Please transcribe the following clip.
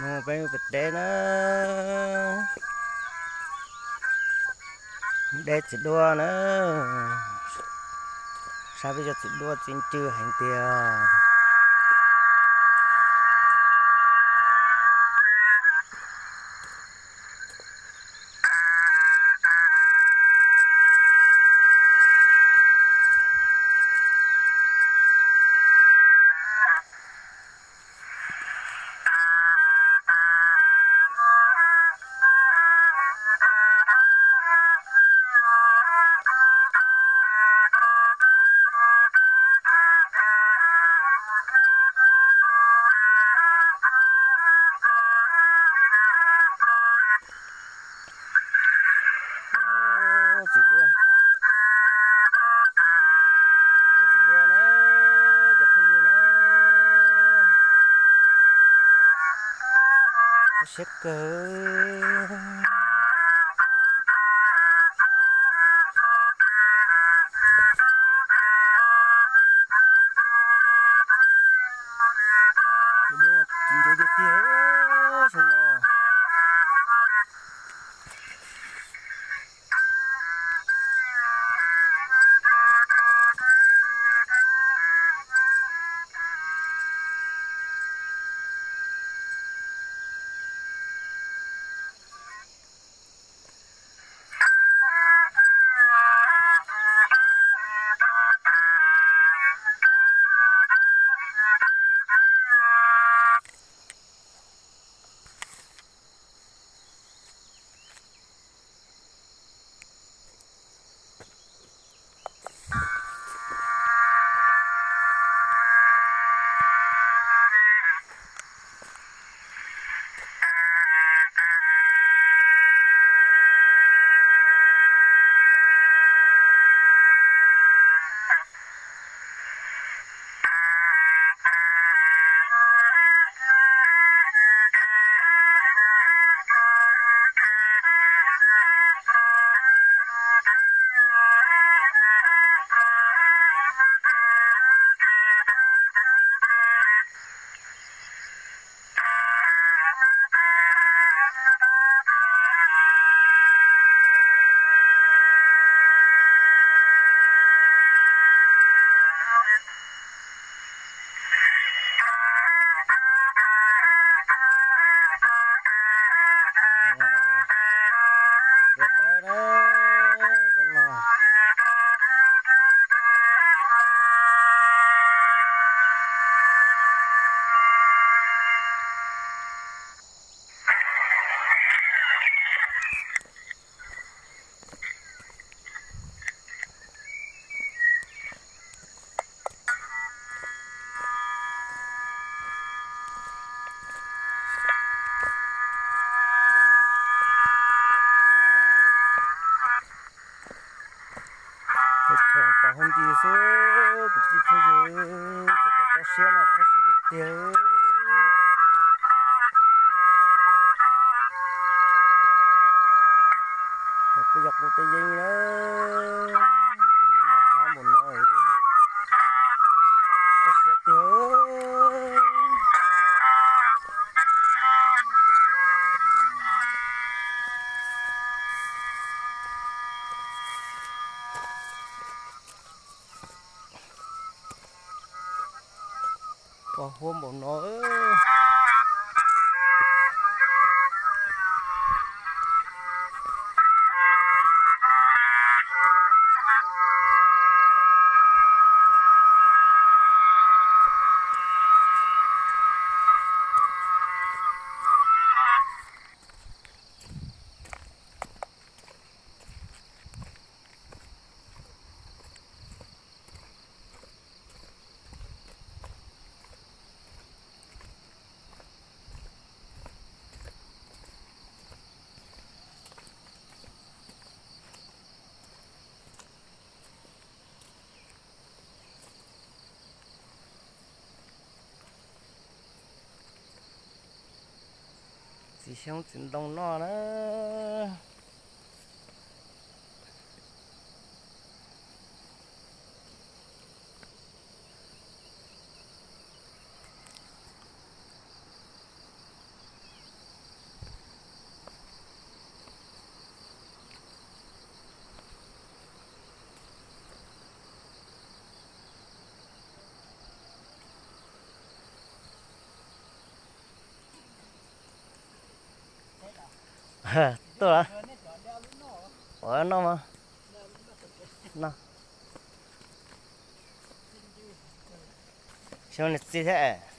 Mus peb pem deb na, deb txiv duaj na, saib peb cov txiv duaj txi ncw heev tiag. Txiv duaj, txiv duaj na, cov phooj ywg na, siab kawg. Txiv duaj txi ncw tiag tiag, xyoo no. Thaum pom hauv nti xwb, kwv tij phooj ywg, txog kom toj siab no, toj siab tiag tiag. Yog peb yog qub teb yeeb na, yog no mas qab npaum no, toj siab tiag. Pos huab npaum no. Txiv xyoob txiv ntoo noj na. Tuaj lawm. Ua noj mas. Noj. Xyov nws txi thiab.